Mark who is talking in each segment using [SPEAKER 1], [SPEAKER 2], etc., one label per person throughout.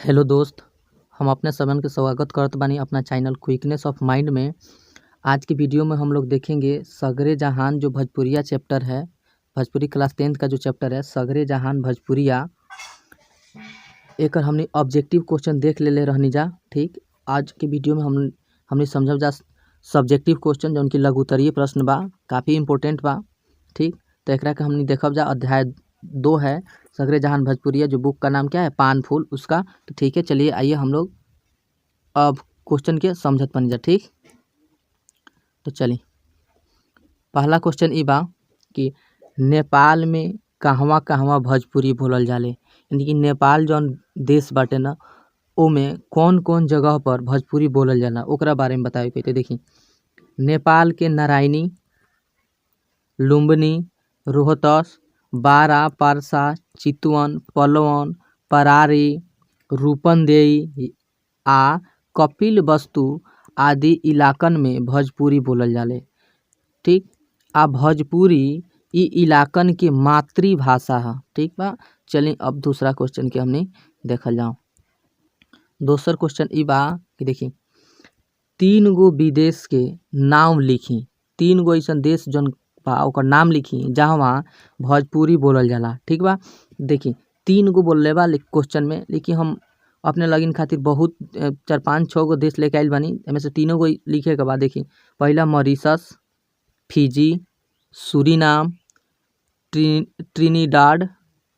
[SPEAKER 1] Hello दोस्त, हम अपने सबन के स्वागत करत बानी अपना चैनल क्विकनेस ऑफ माइंड में। आज की वीडियो में हम लोग देखेंगे सगरे जहान जो भोजपुरिया चैप्टर है, भोजपुरी क्लास 10th का जो चैप्टर है सगरे जहान भोजपुरिया, एकर हमने ऑब्जेक्टिव क्वेश्चन देख लेले रहनी जा। ठीक, आज के वीडियो में हम हमने समझब जा सब्जेक्टिव क्वेश्चन जौन की लघु उत्तरीय प्रश्न बा, काफ़ी इम्पोर्टेंट बा। ठीक, तो एकरा के हमने देखब जा। अध्याय 2 है सगरे जहान भोजपुरिया, जो बुक का नाम क्या है, पान फूल, उसका। तो ठीक है, चलिए आइए हम लोग अब क्वेश्चन के समझत बनी जा। ठीक, तो चलिए पहला क्वेश्चन ई बा कि नेपाल में कहवा कहवा भोजपुरी बोलल जाले, यानी कि नेपाल जौन देश बाटे ना, ओमे कौन कौन जगह पर भोजपुरी बोलल जाला, ओकरा बारे में बतावे के। देखी, नेपाल के नारायणी, लुम्बिनी, रोहतस, बारा, परसा, चितवन, पलवन, परारी, रूपनदेई आ कपिलवस्तु आदि इलाकन में भोजपुरी बोलल जाले। ठीक, आ भोजपुरी ई इलाकन के मातृभाषा है। ठीक बा, चलिए अब दूसरा क्वेश्चन के हमने देखल जाओ। दोसर क्वेश्चन ई बा कि देखी, तीन गो विदेश के नाम लिखी, तीन गो ऐसा देश जौन बा ओकर नाम लिखी जहाँ भोजपुरी बोलल जाला। ठीक बा, देखी तीन गो बोलले बा क्वेश्चन में, लेकिन हम अपने लगिन खातिर बहुत 4 5 6 गो देश लेके आइल बानी, एमे से तीनों गो लिखे के बा। देखी, पहला मॉरिशस, फिजी, सूरीनाम, ट्रिनिडाड,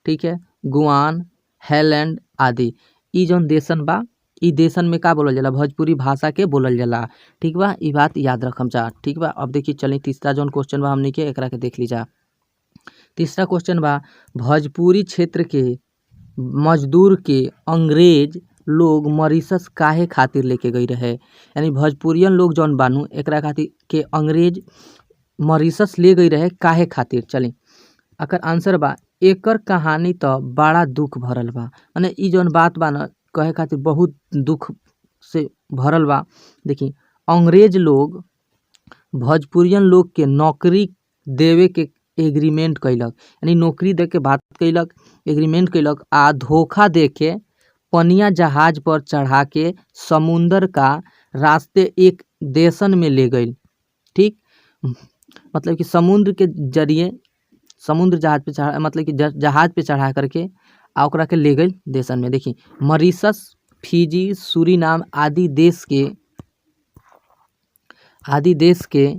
[SPEAKER 1] ठीक है, गुआन, हैलैंड आदि। ई जौन देशन बा, ई देशन में का बोलल जाला, भोजपुरी भाषा के बोलल जाला। ठीक बा, ई बात याद रखम जा। ठीक बा, अब देखिए चलिए तीसरा जौन क्वेश्चन बा हमनी के, एकरा के देख ली जा। तीसरा क्वेश्चन बा, भोजपुरी क्षेत्र के मजदूर के अंग्रेज लोग मॉरिशस काहे खातिर लेके गई रहे, यानी भोजपुरियन लोग जौन बानू एकरा खातिर के अंग्रेज मॉरिशस ले गई रहे काहे खातिर। चली एकर आंसर बा, एकर कहानी तो बड़ा दुख भरल बा, माने ई जौन बात बा ना कहे खातिर बहुत दुख से भरल बा। देखी, अंग्रेज लोग भोजपुरियन लोग के नौकरी देवे के एग्रीमेंट कैलक, यानी नौकरी दे के बात कैलक, एग्रीमेंट कैलक आ धोखा दे के पनिया जहाज पर चढ़ा के समुंदर का रास्ते एक देशन में ले गई। ठीक, मतलब कि समुद्र के जरिए, समुद्र जहाज पे चढ़ा, मतलब कि जहाज पे चढ़ा करके आ ओकरा के ले गई देशन में। देखी, मॉरिशस, फिजी, सूरीनाम आदि देश के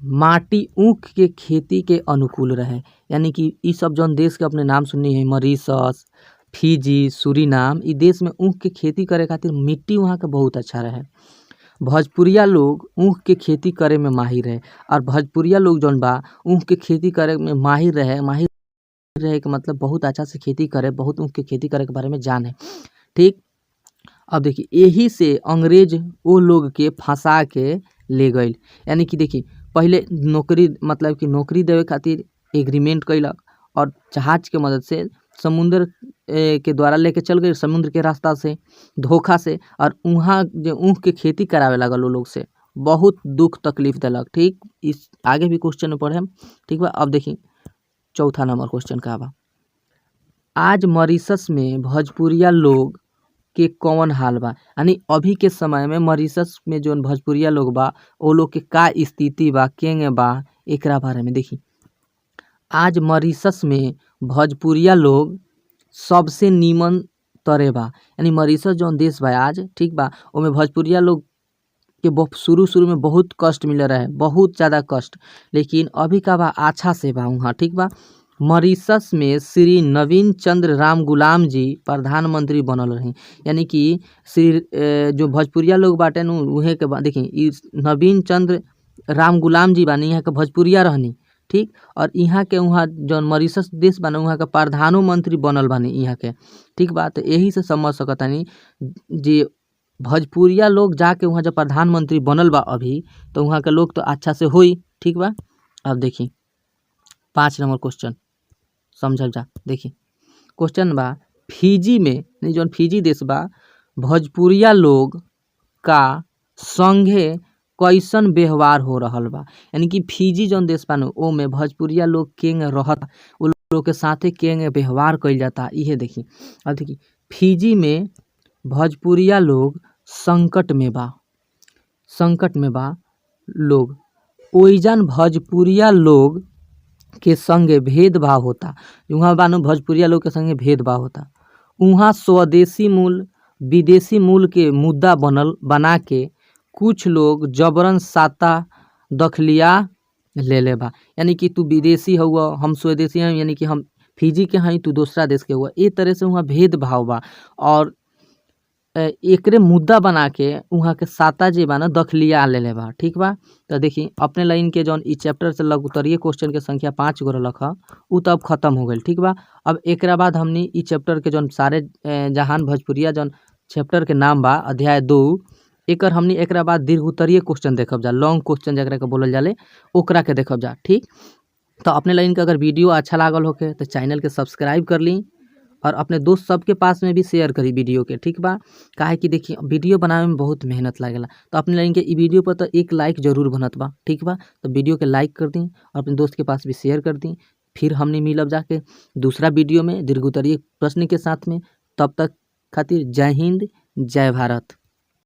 [SPEAKER 1] माटी ऊख के खेती के अनुकूल रहे, यानी कि ई सब जौन देश के अपने नाम सुननी है, मॉरिशस, फिजी, सूरीनाम, ई देश में ऊख के खेती करे खातिर मिट्टी वहाँ के बहुत अच्छा रहे। भोजपुरिया लोग ऊख के खेती करे में माहिर रहे, और भोजपुरिया लोग जौन बा ऊख के खेती करे में माहिर रहे, माहिर रहे के मतलब बहुत अच्छा से खेती करे, बहुत ऊख के खेती करे के बारे में जाने। ठीक, अब देखिए यही से अंग्रेज वो लोग के फंसा के ले गई, यानी कि देखिए पहले नौकरी, मतलब कि नौकरी देवे खातिर एग्रीमेंट कैलक और जहाज के मदद से समुद्र के द्वारा लेके चल गए, समुद्र के रास्ता से धोखा से, और वहाँ जो ऊख के खेती करावे लागल वो लोग से बहुत दुख तकलीफ दिलक। ठीक, इस आगे भी क्वेश्चन में पढ़े। ठीक बा, अब देखी चौथा नंबर क्वेश्चन का बा, आज मॉरिशस में भोजपुरिया लोग के कौन हाल बा, यानी अभी के समय में मॉरिशस में जो भोजपुरिया लोग बा वो लोग के का स्थिति बा, केंगे बा, एकरा बारे में। देखी, आज मॉरिशस में भोजपुरिया लोग सबसे नीमन तरे बा, यानी मॉरिशस जौन देश बा आज, ठीक बा, ओमे भोजपुरिया लोग के शुरू शुरू में बहुत कष्ट मिल रहे, बहुत ज़्यादा कष्ट, लेकिन अभी का बा अच्छा से बा वहाँ। ठीक बा, मॉरिशस में श्री नवीन चंद्र राम गुलाम जी प्रधानमंत्री बनल रही, यानी कि श्री जो भोजपुरिया लोग बाटे नु उहे के देखी ई नवीन चंद्र राम गुलाम जी बानी, यहाँ के भोजपुरिया रहनी। ठीक, और यहाँ के वहाँ जौन मॉरिशस देश बा वहाँ के प्रधानमंत्री बनल बानी यहाँ के। ठीक बा, तो यही से समझ सकतानी जे भोजपुरिया लोग जाके वहाँ जब प्रधानमंत्री बनल बा अभी, तो वहाँ के लोग तो अच्छा से होई। ठीक बा, अब देखी 5 नंबर क्वेश्चन समझल जा। देखी क्वेश्चन बा, फिजी में, नहीं जौन फिजी देश बा, भोजपुरिया लोग का संगे कैसन व्यवहार हो रहल बा, यानी कि फिजी जौन देश बा न ओमे भोजपुरिया लोग केंग रहत, उ लोग के साथे केंग व्यवहार कइल जाता, इहे देखी। अब देखी फिजी में भोजपुरिया लोग संकट में बा, संकट में बा लोग। ओइजन भोजपुरिया लोग के संगे भेदभाव होता, उहाँ बानू भोजपुरिया लोग के संगे भेदभाव होता। उहाँ स्वदेशी मूल विदेशी मूल के मुद्दा बनल बना के कुछ लोग जबरन सत्ता दखलिया ले ले बा, यानी कि तू विदेशी हुआ हम स्वदेशी हैं, यानी कि हम फिजी के हई तू दूसरा देश के हुआ, ए तरह से वहाँ भेदभाव बा। और एकरे मुद्दा बना के वहाँ के सत्ता जे बा ना दखलिया ले ले बा, ठीक बा। तो देखी अपने लाइन के जौन ई चैप्टर से लघुत्तरीय क्वेश्चन के संख्या 5 गो रहलक ह उ तो अब खत्म हो गइल, ठीक बा। अब एकरा बाद हमनी ई चैप्टर के जौन सारे जहान भोजपुरिया जौन चैप्टर के नाम बा अध्याय 2, एकर हमनी एकरा बाद दीर्घोत्तरीय क्वेश्चन देखब जा, लॉन्ग क्वेश्चन जकरा के बोलल जाले ओकरा के देखब जा, ठीक। तो अपने लाइन के अगर वीडियो अच्छा लागल होके तो चैनल के सब्सक्राइब कर ली और अपने दोस्त सबके पास में भी शेयर करी वीडियो के, ठीक बा। काहे कि देखिए वीडियो बनावे में बहुत मेहनत लागेला, तो अपने लाइन के ई वीडियो पर तो एक लाइक जरूर बनत बा, ठीक बा। तो वीडियो के लाइक कर दी और अपने दोस्त के पास भी शेयर कर दी। फिर हमने मिलब जाके दूसरा वीडियो में दीर्घोत्तरीय प्रश्न के साथ में। तब तक खातिर जय हिंद, जय भारत।